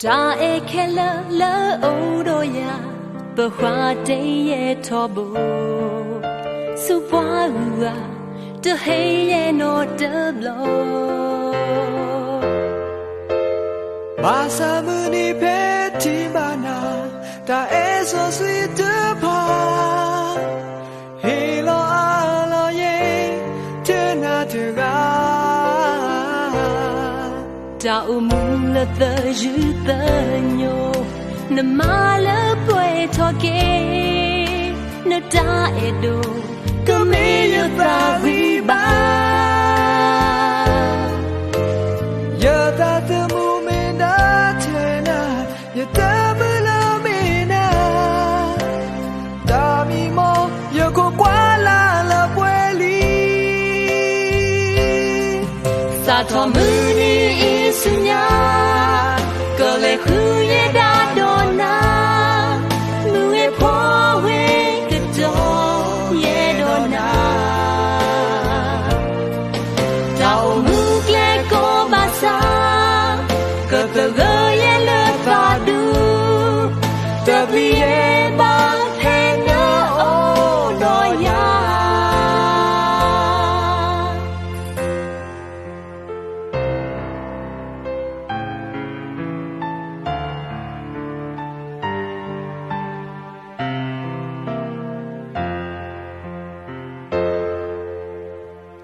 တၢ်အဲၣ်ခဲလၢာ်လၢအအိၣ်ဒီးယၤ, ပဃၢ်တ့ၢ်ယဲထီဘိ, ဆူပှၤဂုၤဂၤ တဟ့ၣ်ယဲနီတဘျီ. ဘၣ်ဆၣ်မုၢ်နံၤဖဲထံၣ်ဘၣ်နၤ, တၢ်အဲၣ်စီဆှံတဖၣ် ဟ့ၣ်လီၤအါလီၤယဲ ထဲနၤတဂၤ. တၢ်အိၣ်မူလၢသယုၢ်သညိ, နမၤလၢပှဲၤထီၣ်က့ၤ, နတၢ်အဲၣ်ဒိၣ် ကမ့ၢ်ယသးဂံၢ်ဘါ. ယသးသမူမ့ၢ်ဒၣ်ထဲနၤ, ယတၢ်မုၢ်လၢ်မ့ၢ်နၤ, တၢ်မံမီၢ် ယခိးကွၢ်လၢ်လၢပှဲၤလံ. စးထီၣ်မုၢ်နံၤအံၤဆူညါ, ကလဲၤဃုယဲဒၣ်ဒီးနၤ, မုၢ်ဂ့ၤဖီဂ့ၤကတီၤယဲဒီးနၤ. တၢ်အိၣ်မူကျဲကိးဘၣ်ဆၣ်, ကသဂၢၢ်ယဲလၢသးဒူ, တပျံၤယဲဘၣ်ဖဲနအိၣ်ဒီးယၤ.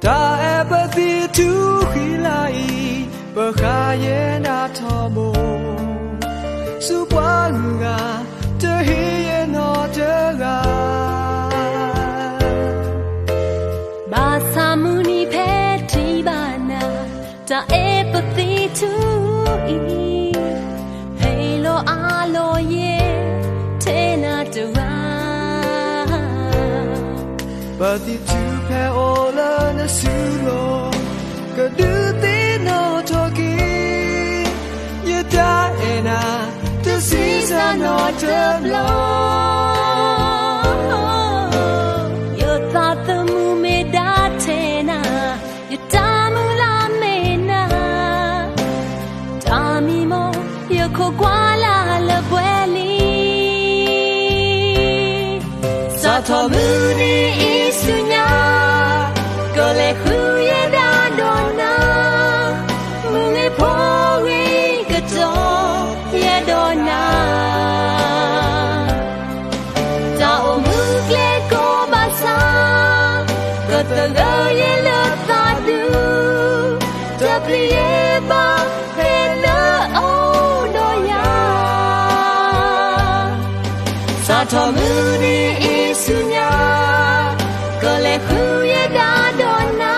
တၢ်အဲၣ်ပသံထူဃံလၤအံၤ, ပဃၢ်ယဲနၤထီဘိ, ဆူပှၤဂုၤဂၤ တဟ့ၣ်ယဲနီတဂၤ. ဘၣ်ဆၣ်မုၢ်နံၤဖဲထံၣ်ဘၣ်နၤ, တၢ်အဲၣ်ပသံထူအံၤ, ဟ့ၣ်လီၤအါလီၤယဲ ထဲနၤတဂၤ. ပသံထူဖဲအိၣ်လၢနစုလိၤ, ကဒုးသ့ၣ်နီၣ်ထီၣ်က့ၤ, ယတၢ်အဲၣ်နၤ တဆံးစၢ်နီတဘျီ. ယသးသမူမ့ၢ်ဒၣ်ထဲနၤ, ယတၢ်မုၢ်လၢ်မ့ၢ်နၤ, တၢ်မံမီၢ် ယခိးကွၢ်လၢ်လၢပှဲၤလံ. စးထီၣ်မုၢ်နံၤအံၤဆူညါ, ကလဲၤဃုယဲဒၣ်ဒီးနၤ, မုၢ်ဂ့ၤဖီဂ့ၤကတီၤယဲဒီးနၤ. တၢ်အိၣ်မူကျဲကိးဘၣ်ဆၣ်, ကသဂၢၢ်ယဲလၢသးဒူ, တပျံၤယဲဘၣ်ဖဲနအိၣ်ဒီးယၤ. စးထီၣ်မုၢ်နံၤအံၤဆူညါ, ကလဲၤဃုယဲဒၣ်ဒီးနၤ,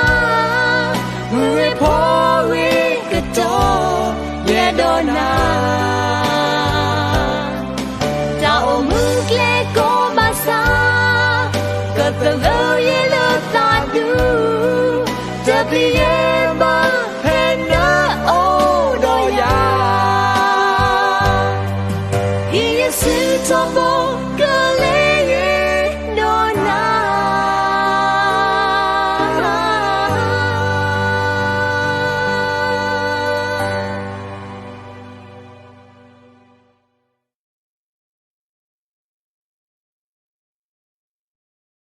မုၢ်ဂ့ၤဖီဂ့ၤကတီၤယဲဒီးနၤ. တၢ်အိၣ်မူကျဲကိးဘၣ်ဆၣ်, ကသဂၢၢ်ယဲလၢသးဒူ, တပျံၤယဲဘၣ်ဖဲနအိၣ်ဒီးယၤ. ဟံးယစုထီဘိ